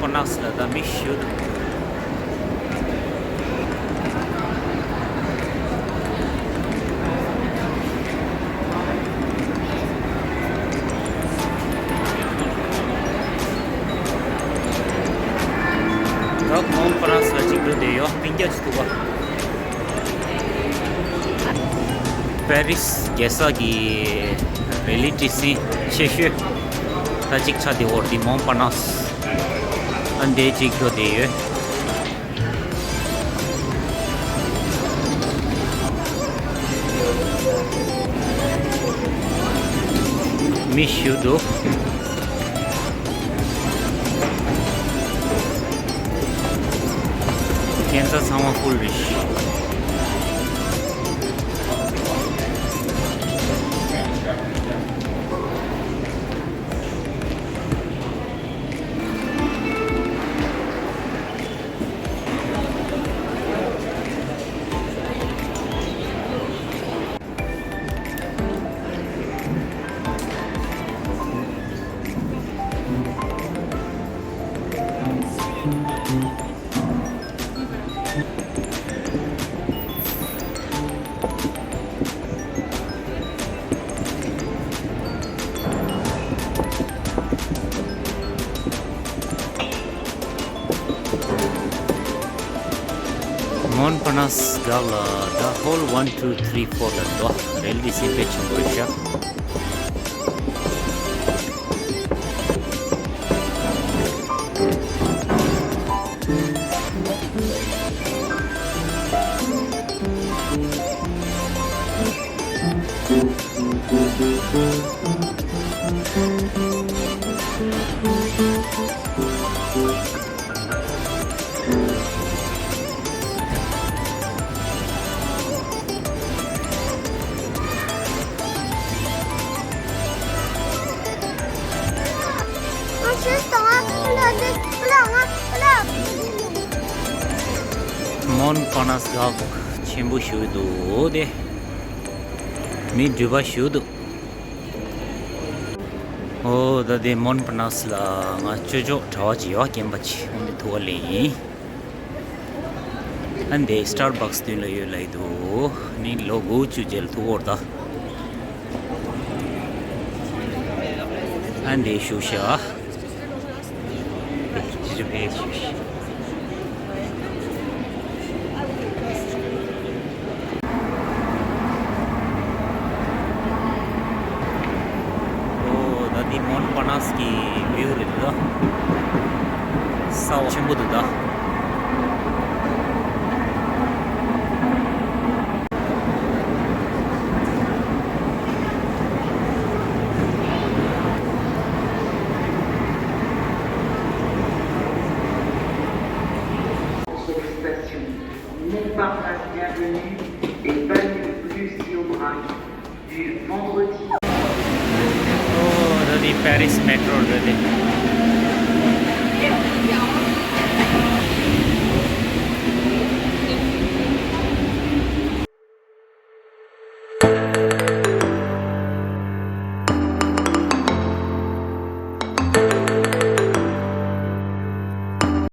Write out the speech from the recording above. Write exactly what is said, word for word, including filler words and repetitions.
པ་ནགས་ལ་ད་མི་ཞུ་འདུག་ད་མོན་པ་ནགས་ལ་གཅིག་འགྲོ་བསྡད་ཡོད། སྤུན་ཀྱག་ཅིག་འདུག་པ། པེ་རིས་རྒྱལ་ས་གི་རི་ལི་གྲི་སིང་ཆེ་ཤོས་ད་གཅིག་ཆགས་བསྡད་ཡོད་རེད། འདི་མོན་པ་ནགས། ཨ་འདི་གཅིག་འགྲོ་བསྡད་ཡོད། མི་ཞུ་འདུག་སྐྱེན་རྩ་ཚང་མ་ཧྥུལ་རེད། མོན་པ་ནགས་སྒང་ལ་ད་ཧོལ་ཝན་ཊུ་ཐི་རི་ཕོར་ལ་འདུག་རི་ལི་གྲི་སིང་དཔེ་ཆེན་པོ་རེད་ཤག་མོན་པ་ནགས་སྒང་ཆེན་པོ་ཞིག་འདུག་དེ་མི་འགྲུལ་པ་ཞིག་འདུག་ཨོ་ད་དེ་མོན་པ་ནགས་ལ་ང་ཅོ་ཅོ་གྲྭ་པ་ཅིག་ཡོད། རྒན་པ་ཅིག་འོང་དེ་ཐུག་པ་ལེན་ཡིན། ཨ་འདི་སི་ཊར་བྷག་སི་མདུན་ལ་ཡོད་ལབ་ཀྱི་འདུག་ནི་ལོ་དགུ་བཅུ་རྗེས་ལ་ཐུག་ཡོད་རེད་ད། ཨ་འདི་བཞུགས་ཤག་ཅི་ཅི་ཕེ་བཞུགས་ཤག་ཨོ་ད་འདི་མོན་པ་ནགས་ཀྱི་བིའུ་རེད་འདུག་ས་འོག་ཆེན་པོ་འདུག་ད། Montparnasse, bienvenue et Bagneux Lucie Aubrac du vendredi. ཨོ་ད་འདི་པེ་རིས་མེ་ཊོ་རེད་དེ།